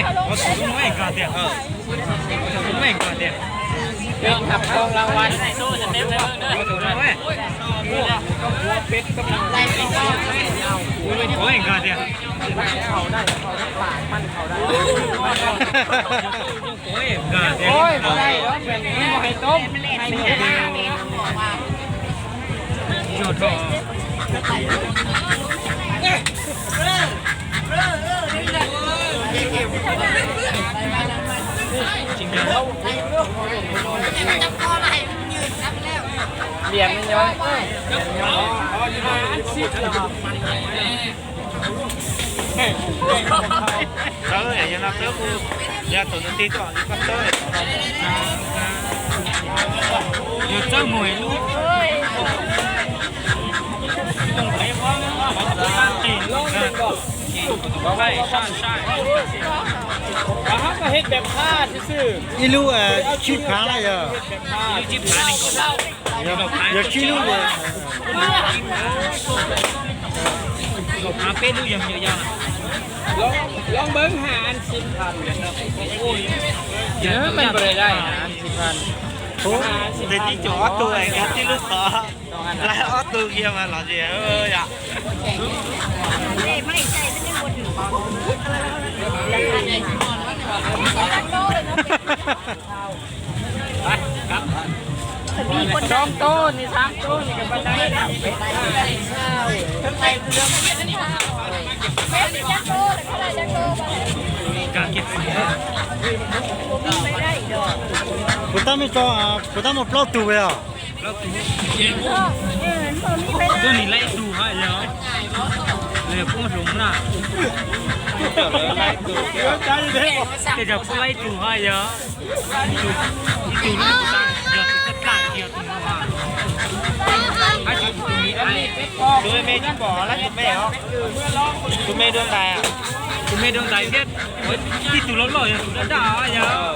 Có số đúng không anh? Có tiền. Có số đúng không anh? Có tiền. Bên thập con lao quanh. Có anh có tiền. Ôi, đây đó, mình mua hay tôm, hay nhiều. Miệng nó nhói. Tawb, yog no tawb kuv, yog tus nws tig tuaj, koj tawb. Yog txawb mus lub. Ib lub tsib phav na yog. Yog tsib lub. Peb lub yog, yog, yog. Lov npeeb ha an si phan. Ua, yog, man npam dai ha an si phan. Tes tib cuam ob tug es nkag tib lub qhov. Lawv ob tug kiag mas los tias yom. Sab tug ni, sab tug ni, ka pa dai. Kuv tab, kuv tab muaj plaub tug os. Twb nim laib ib tug hab yog, los yog poob hloov na. Tej zaum poob laib ib tug hab yog, ib tug, ib tug no yog tus txaj txaj kiag tus no hab. Hab tsis tus me, tus me tsis pom lab tus me os. Tus me dua ntais, tus me dua ntais thiab, tib tug loj loj yog tus daj daj hab yog.